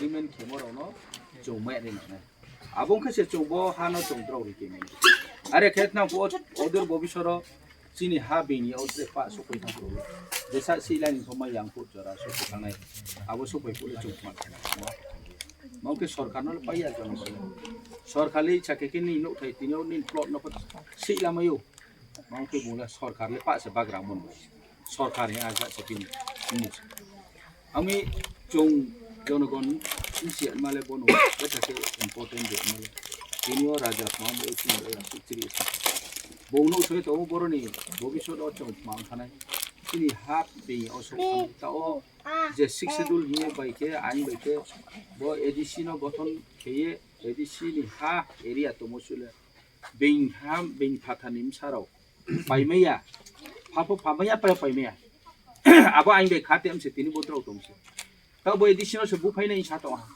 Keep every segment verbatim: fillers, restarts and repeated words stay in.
Agreement khemo rokno chwng mai ri nangnai. Abo wngkha se chwng bo hano chwng drok ri kemani. Are khe tnang po odur bobisoro chini ha bini o tre pa sokoi thang pro. Jesa si lai ni thoma yang po jora sokoi thangnai. Abo sokoi po le chwng ma khana. Mao khe sorkar no pai ya jono pai. Sorkar le icha khe khe ni nuk thai tini o ni plot no po si lamayo. Mao khe bula sorkar le pa se bagra mon. Sorkar ni aja se pini. Ini. Ami chwng jonogon isi male bono kotha khe important de male. Tini o raja ma mo chini o ya chiri. Bono soi to boroni bobisot o chwng mang thanai. Chini ha bini o sok ta o je sixth schedule hiye bai khe ain bai khe bo A D C no gothon kheye A D C ni ha area tomo sule. Being ham, being phathani msarok. Paimaya. Phapo phamaya, pa paimaya. Abo ang bai khate amse tini botrok tongse. Tabo edisino se buphaina insa tong ha.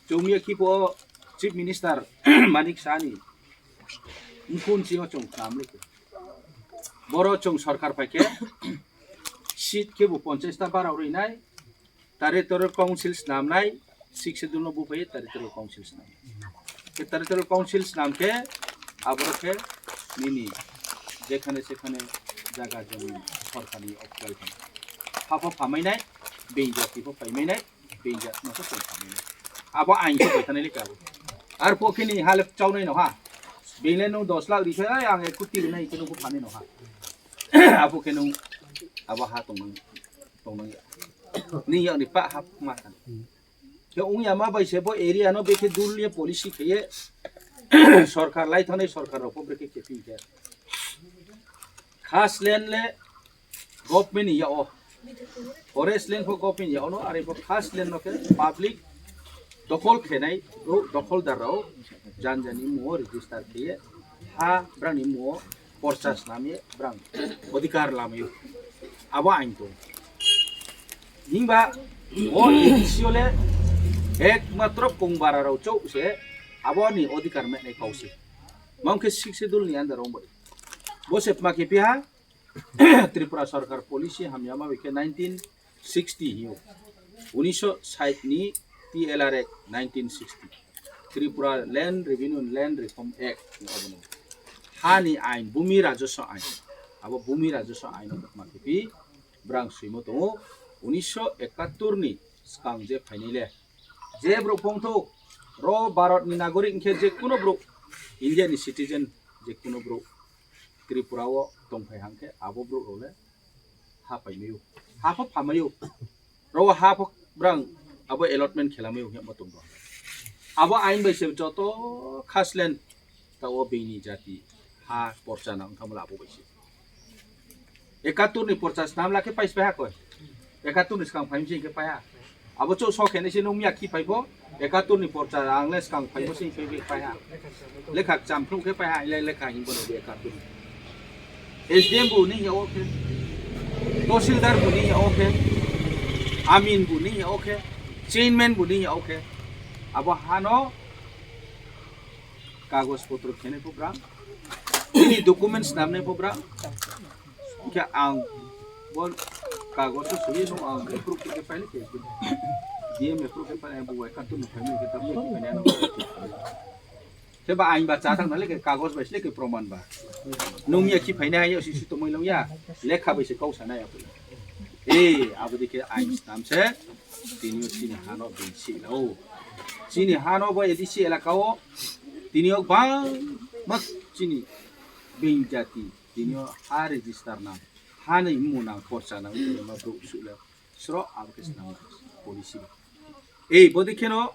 Chumya kipo Chief Minister Manik Sani. Mkhun sio chong khamle. Boro chong sarkar paike. Seat ke bu ponchas ta bara rinai. Territorial Council snamnai, sixth schedule no buphai Territorial Council snam. Ke Territorial Council snam ke, aboro ke nini jekhane sekhane jaga jami sorkar ni okkal thang. Phapo phamai nai, being jati pho paimai nai, being jat no pho phamai nai. Abo ain ko bai thanai le ka. Ar po khe ni halep chaunai no ha. Being le no dos lakh ri khe, "Ai, ang ek koti ri nai," khe no pho phanai no ha. Abo khe no abo ha tong nang, tong nang ya. Ni ya ni pa ha ma kan. Khe wngya ma bai se bo area no bekhe dul ye policy kheye sorkar lai thanai sorkar rok pho brekhe khe phi khe. Khas land le government ni ya o. Forest land pho government ya o no, are pho khas land no khe public dokhol khenai, ro dokhol dar rao jan jani mo register kheye ha brang ni mo porcha snamye brang odhikar lamayo. Abo ain tong. Himba o A D C o le ekmatro kongbara rao chou se abo ni odhikar menai kau se. Mangkhe sixth schedule ni under ong bai. Bo se ma khe piha Tripura Sarkar policy hamya ma bai khe nineteen sixty hiyo. Unisho sait ni T L R Act nineteen sixty. Tripura Land Revenue and Land Reform Act ni obono. Hani ain, Bhumi Rajaswa ain. Abo Bhumi Rajaswa ain no ma khe pi brang swimo tongo. Unisho ekattor ni skang je phainai le. Je bro pongthok ro Bharat ni nagorik hwnkhe je kuno bro India ni citizen je kuno bro Tripura o tongphai hangkhe abo bro role ha paimayo, ha pho phamayo. Ro ha pho brang abo allotment khelamayo hwnma tongbo. Abo ain bai se joto khaslen ta o bini jati ha porcha na wngkha mala abo bai se. Ekattor ni porcha snam lakhe pais pai ha koi. Ekattor ni skang phaimsi hingke paiha. Abo chou sok khenai se nung miya khi phaipho. Ekattor ni porcha ang le skang phaimo se hingke paiha. Lekha champhru khe paiha, le lekha himbo no ekattor ni. S D M bo ni ya okhe. Tahsildar bo ni ya okhe. Amin bo ni ya okhe. Chairman bo ni ya okhe. Abo hano kagoj potro khenai pho bra. Ini documents namnai pho bra. Hingke ang bo kagoj o sui no ang approve khe file khe D M approve khe file bo wai kha tunu file khe tamo khe file ano. Khe ba ang ba cha thang na le khe kagoj bai se le khe proman ba. Nung ya khi file hai si si to moi long ya. Lekha bai se kau sa na ya. Eh, abo dikhe ang snam se. Tini o chini hano bini si lao. Chini hano bo A D C elaka o. Tini o bang mak chini bini jati. Tini o ha register nang, ha ni mung nang, porcha nang, tini ma bro sule sro abo khe snam policy. Ei, bodi kheno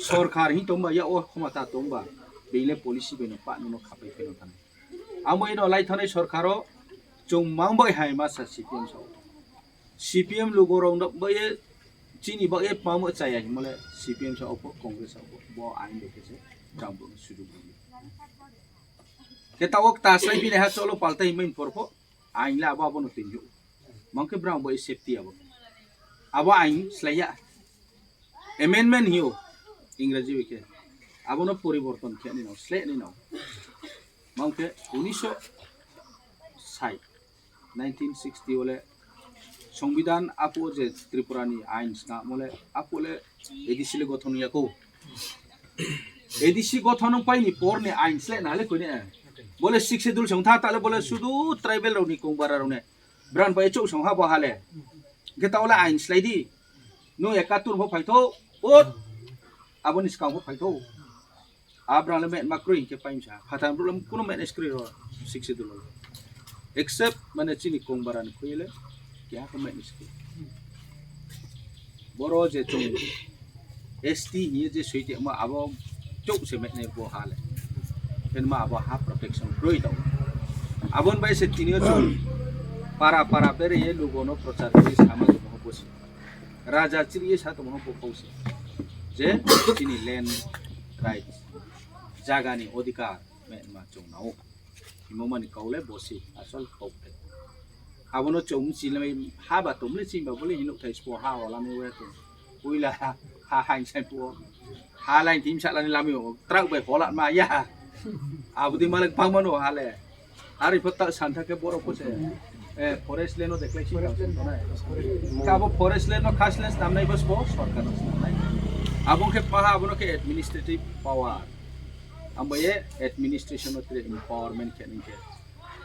sorkar hin tongba ya o khoma ta tongba, bele policy beno pa no khapai kheno thanai. Amo ino lai thanai sorkar o chung mang bai hai ma sa C P M sa. C P M lugo rok no bai chini bai pamo chaya himale C P M sa opo Congress sa opo bo ain do khe se jambro sujug. Khe ta ok ta sai bini ha cholo paltai himai porpo. Ain le abo abono twi o. Mangkhe brang bai safety abo. Abo ain slaiya. Amendment hiyo. Ingraji bai khe. Abono poriborton khe ni no, sleh ni no. Mangkhe unisho sai, nineteen sixty ole Songbidan apo je Tripura ni ain sna mole apo le A D C le gothon ya ko. A D C gothon wng pai ni por ni ain sle na le koi ne. Bole six schedule song tha ta le bole sudu tribal rok ni kong bara rok ne. Bran bai chou song ha bo ha le. Ge ta le ain slai di. No ekatur bo phai tho. Ot. Abo ni skang bo phai tho. Abraham le met ma kroi hinkhe paimsa. Phatar bro kuno met eskri ro six schedule. Except mane chini kong bara ni khoi le keha ko met eskri. Boro je chung S T hiye je soite ma abo chok se met ne bo ha le. Ken ma abo ha protection kroi tau. Abon bai se tini o chung para para bere ye lugo no prochar kri sama mo bosi. Raja chiriye sa tongmano bo kok se je chini land rights, jagani odhikar menma chong nao. Himo mani kok le bosi asol kok le. Abono chong chilai ha ba tomle ching ba bole hinuk thai spo ha hola ni we to. Puila ha, ha hain sai po. Ha lain tim sa lani lami o truck bai hola ma ya. Abudi malik pangmano ha le. Ari pho ta santa khe borok pho se, eh, forest land no declare si. Forest land. Ka bo forest land no khas land snamnai bas bo sorkar no snamnai. Abo khe paha abono khe administrative power. Ambo ye administration no tre empowerment khe ningkhe.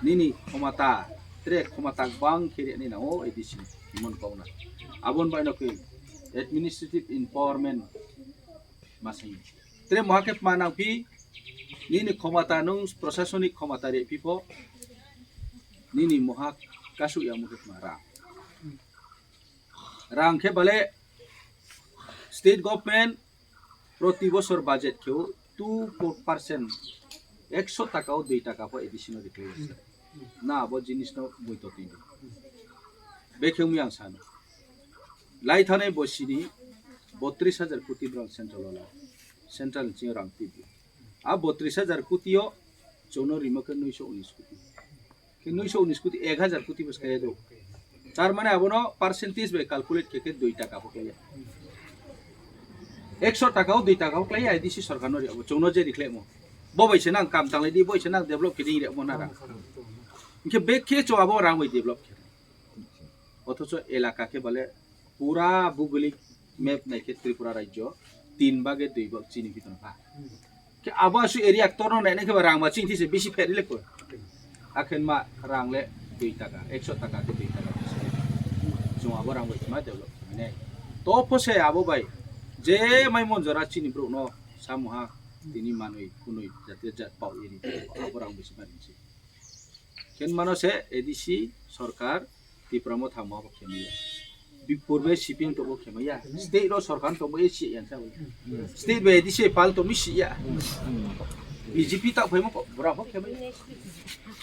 Nini khomata, tre khomata bang khe ni na o A D C mon kong na. Abon bai no khe administrative empowerment masing. Tre moha khe ma nang phi nini khomata nung prosasonik khomata re phi pho nini moha kasuk ya mukhe ma rang. Rang khe bale state government proti bosor budget khe o two percent ekso taka o dui taka pho A D C no rikhlai na abo jinis no mui to tini. Bekhe mui ang sano. Lai thanai bo sini botris hajar koti brang central wala. Central ni rang tibio. A botris hajar koti o chono rimo khe nuiso unis koti. Khe nuiso unis koti ek hajar koti bwskaya do. Tar mane abono percentage bai calculate khe khe dui taka pho khlaiya. Ekso taka o dui taka pho khlaiya A D C sorkar no ri abo chongno je rikhlai mo. Bo bai se nang kam tanglai di, bo bai se nang develop khe di ri abo na ra. Hingkhe bek khe cho abo rang bai develop khe. Othocho elaka khe bale pura bugolik map nai khe Tripura rajyo tin bage dui bag chini bhi tong kha. Khe abo asu area torno nai nai khe ba rang ba chini thise bisi pher le ko. Akhen ma rang le dui taka, ekso taka khe dui taka. Chwng abo rang bai ma develop nai. To pho se abo bai je mai mon jora chini brouh no samuha tini manui kunui jat jat pau iri abo rang bai se ma ring se. Ken mano se A D C sorkar Tipra Motha mo bo khemaya. Bi purbe siping to bo khemaya. State ro sorkar to bo A C yan sa. State bai A D C pal to mi siya. B J P ta phai mo ko bra bo khemaya.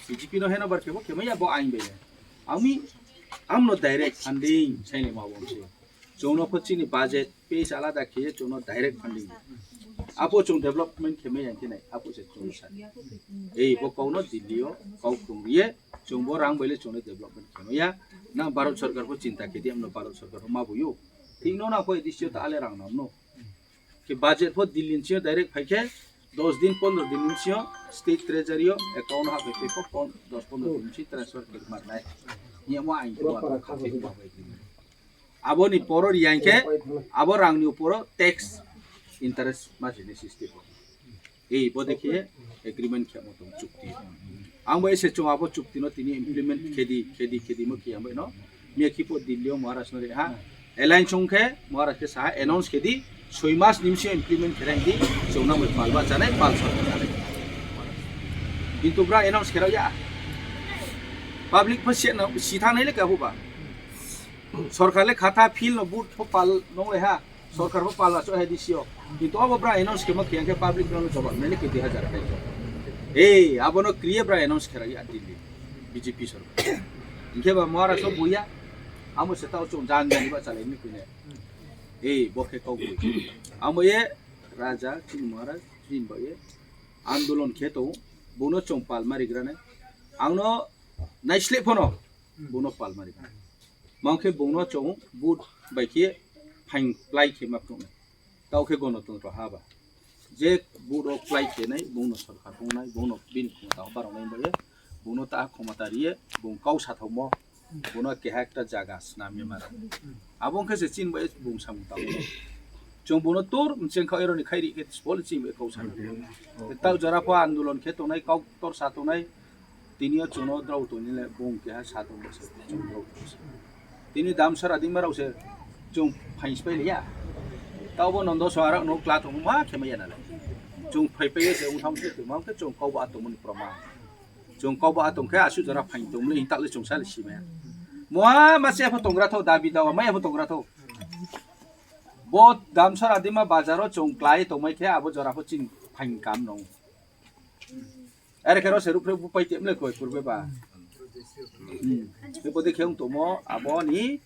B J P no heno bar khemo khemaya bo ain bai. Ami amno direct funding sai le ma bo se. Chwngno pho chini budget page alada khe chwngno direct funding. Apo chwng development khe maya khe nai apo se chwng sa. Ei bo kokno Delhi o kok tong riye chwng bo rang bai le chwngno development khe maya. Nang Bharat sorkar pho chinta khe di amno Bharat sorkar pho ma buyo. Thik no na pho A D C o ta ale rang nam no. Khe budget pho Delhi ni sio direct phai khe dos din pondro din ni sio state treasury o account ha bai pho pon-, dos pondro din si transfer khe ma nai. Ni mo ain ko ma kha ma bai. Aboni poro riyang khe abo rangni uporo tax interest ma sini system. Ei bo dekhe agreement khe mo tong chukti. Ang bo ese chung abo chukti no tini implement khedi khedi khedi mo kiyang bai no. Miya khipo Delhi o Maharaj no re ha. Align chung khe Maharaj khe sa announce khedi soi mas nimsi implement kherang di chung na moi palba chanai pal sa chanai. Kintu bra announce kherang ya. Public pho si na si thanai le ka huba. Sorkar le khatha field no but pho pal nong le ha. Sorkar pho pal aso hai D C o. Kintu abo bra announce khe ma kiyang khe public no jawab nai le kiti hajar kai. Ei, abo no kriye bra announce khera ya Delhi B J P sorkar. Hingkhe ba Maharashtra buya. Amo se tao chung jan jani ba chalai ni kune. Ei, bo khe kau bui. Amo ye raja chini Maharaj chini ba ye andolon khe to bono chung pal mari grane. Ang no naisle phono bono pal mari grane. Mangkhe bungno chong but bai khe phaing plai khe ma phunuknai. Tao khe gonotontro ha ba. Je but rok plai khe nai, bungno sorkar phunuknai, bungno bini khumata o baroknai bai ye, bungno ta khumata riye, bung kau sathokmo, Bono keha ekta jaga snamya mara. Abo wngkha se chini bai bung samung tamo. Chwng bono tur mcheng kha eroni khairi khe bol chini bai kau sana. Tau jora pho andolon khe tongnai, kau tor sa tongnai. Tini o chwngno drao tongni le bung keha sa tong se chwng drao tong se. Tini dam sara dima rao se chwng phain spai liya. Tau bo nondo so arak no kla tong ma khe ma ya na le. Chwng phai pai se ung tham se ma khe chwng kau ba tongmani proman. Chwng kok ba tong khe aswk jora phain tong mani hinta le chwng sa le si maya. Moha ma se pho tongra tho, dabi dawa maya pho tongra tho. Bo damsara dima bazaro chwng klai tong mai khe abo jora pho chini phain kam nong. Are khe ro se rupre bu pai tem le koi purbe ba. Hmm. Bo de khe ung tomo abo ni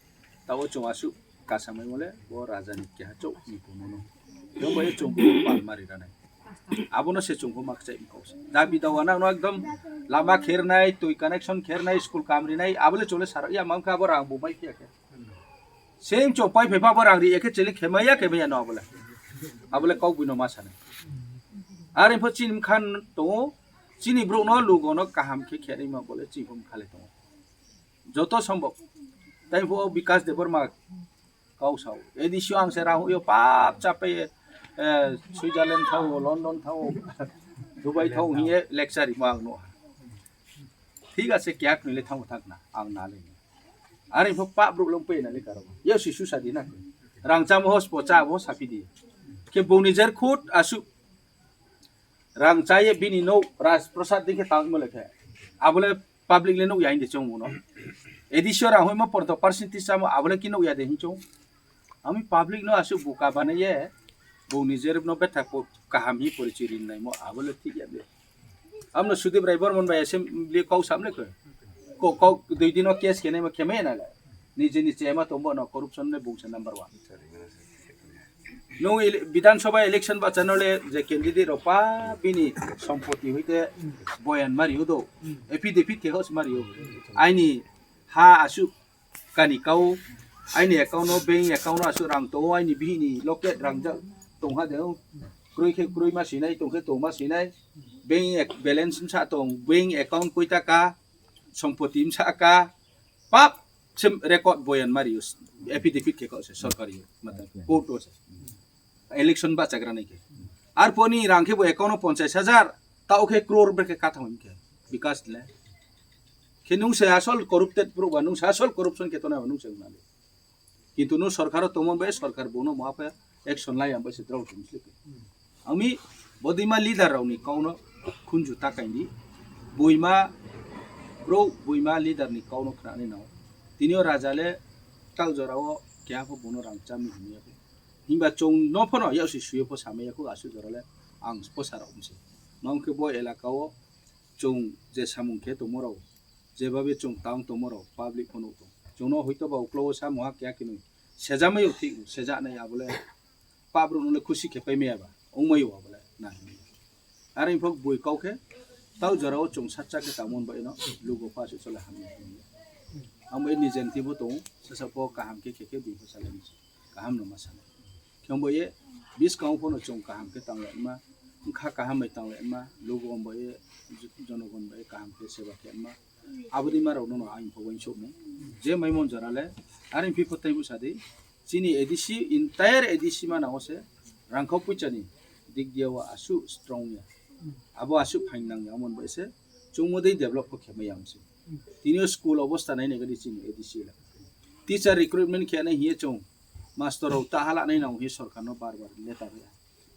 tao chwng aswk kasa mai mole bo raja ni keha chok ni kono no. Bo bai chwng bu pal mari ranai. Abono se chwngkho ma kwchai wngkha se. Dabi dawa nang no ekdom lama khernai, twi connection khernai, school kam rinai, abole chole saro ya mangkha abo rang bo mai phiya khe. Same chwng pai phai pha bo rang ri ya khe chele khemaya khemaya no abole. Abole kok bui no ma sanai. Are pho chini khan tongo, chini brouh no lugo no kaham khe khenai ma bole chini khum khale tongo. Joto sombok. Tai pho Bikas Debbarma kau sao. Edi sio ang se rahu yo pap chape, eh, Switzerland thao, London thao, Dubai thao hiye lecture rimo ang no. Thik ase kyak nile thao thak na, ang na le. Are pho pap brouh long pe na le karo. Yo si su sa di na. Rang chamo hos po cha bo sapi di. Khe boni jer khut asu. Rang chaye bini no Raj Prasad dikhe tang mo lekhe. Abole public le nuk ya hindi chong mo no. Edi sio rang hoi mo porto percentage chamo abole ki nuk ya de hin chong. Ami public no asu buka bane ye. Bo nijer no betha ko kaham hi porichi rin nai mo abole thik ya de. Amno Sudip Rai Bormon bai assembly kau sam lekhe. Ko kau dui dino case kene mo keme na le. Nije nije ema tombo no corruption le bungsa number one. Nung ele-, Bidhan Sabha election bachano le je candidate rok pa bini sompoti hoite boyan mari udo. Affidavit khe hos mari u. Aini ha asu kani kau, aini account no, bank account no asu rang tongo, aini bihini locket rang ja-, tongha de. Kroi khe kroi ma sinai, tong khe tong ma sinai. Bank ac-, balance sa tong, bank account koi taka, sompoti sa ka, pap se record boyan mari affidavit khe kau se sorkari mata court o se election bachagra nai khe. Ar poni rang khe bo account o ponchas hajar tao khe crore ber khe katham khe Bikas le. Khe nung se asol corrupted brouh ba nung se asol corruption khe tona nung se nale. Kintu no sorkar o tongmon bai sorkar bono moha phe action lai ang bai se drao tong sli. Ami bodima leader rok ni kau no khunju ta kaini. Boima bro boima leader ni kau no khnani nao. Tini o raja le tal jora o keha pho bono rang chami hini ya phe. Himba chong no pho no ya si suyo pho samaya ko asu jora le ang pho sara um se. Nong khe bo elaka o chwng je samung khe tongmo rok, jebabe chwng tang tongmo rok public phano tong. Chwngno hoito ba uklo o samung ha keha khe nung sejamai o thik sejak nai abole pap rok nole khusi khe pai maya ba ongmai o abole na hinwi. Are phok bui kau khe tau jora o chwng sacha khe tangmon bai no lugo pha se chole hamya hinwi. Ang bai nijen thibo tong sasa pho kaham khe khe khe bui pho salai. Kaham no ma sana. Khe bo ye buskang phano chwng kaham khe tang lai ma, wngkha kaham bai tang lai ma, lugo bo ye jonogon bai kaham khe seba khe ma. Aboni ma rok no ang pho uansuk mo. Je mai mon jora le, are phi pho tei busa di. Chini A D C, entire A D C ma nang o se, rangkhau puicha ni dik dia wa asu strong ya. Abo asu phain nang ya mon bai se, chwngmo dei develop khe mai ya se. Tini o school obostha nai nai gadi chini A D C la. Teacher recruitment khe nai hiye chwng. Master rok ta hala nai nang hi sorkar no bar bar letter ya.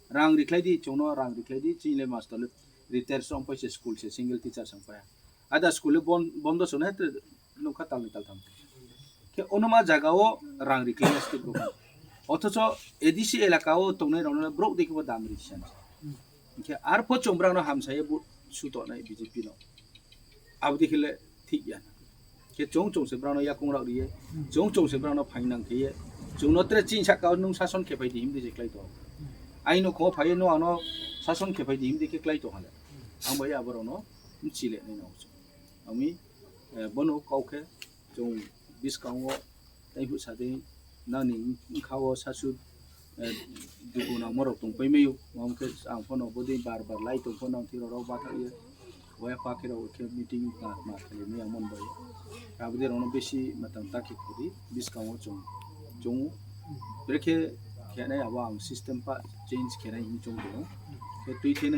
Rang rikhlai di chwngno rang rikhlai di chini le master le retire song paise school se single teacher song paya. Ada school le bon-, bondo song hete nokha talni taltham. Khe onoma jaga o rang rikhlai ya state government. Othocho A D C elaka o tongnai rok no brok dikhe bo dam riksan. Khe ar pho chwng brang no hamsai bo suto nai B J P no. Abdi khele thik ya. Khe chwng chwng se brano yakung rak riye. Chwng chwng se brano phainang khe ye. Chwngno tre chini saka nung sason khe phai di himdi je klai to. Aino kho phai no ano sason khe phai di himdi khe klai to hale. Ang bai aborok no chile nai no. Ami, eh, bono kau khe chwng biskango tei hu sadi nani wngkha o sasu, eh, dugu nangma rok tong pai maio. Mamo khe ang phano bodi bar bar lai tong phano ang thiro rok bathak ye. Waya pa khe rok khe meeting ma ma khe ni ang mon bai. Abo de rok no bisi matang ta khe khodi biskango chung chung. Brekhe khe nai abo ang system pa change khe nai chung chung. Khe twi khe nai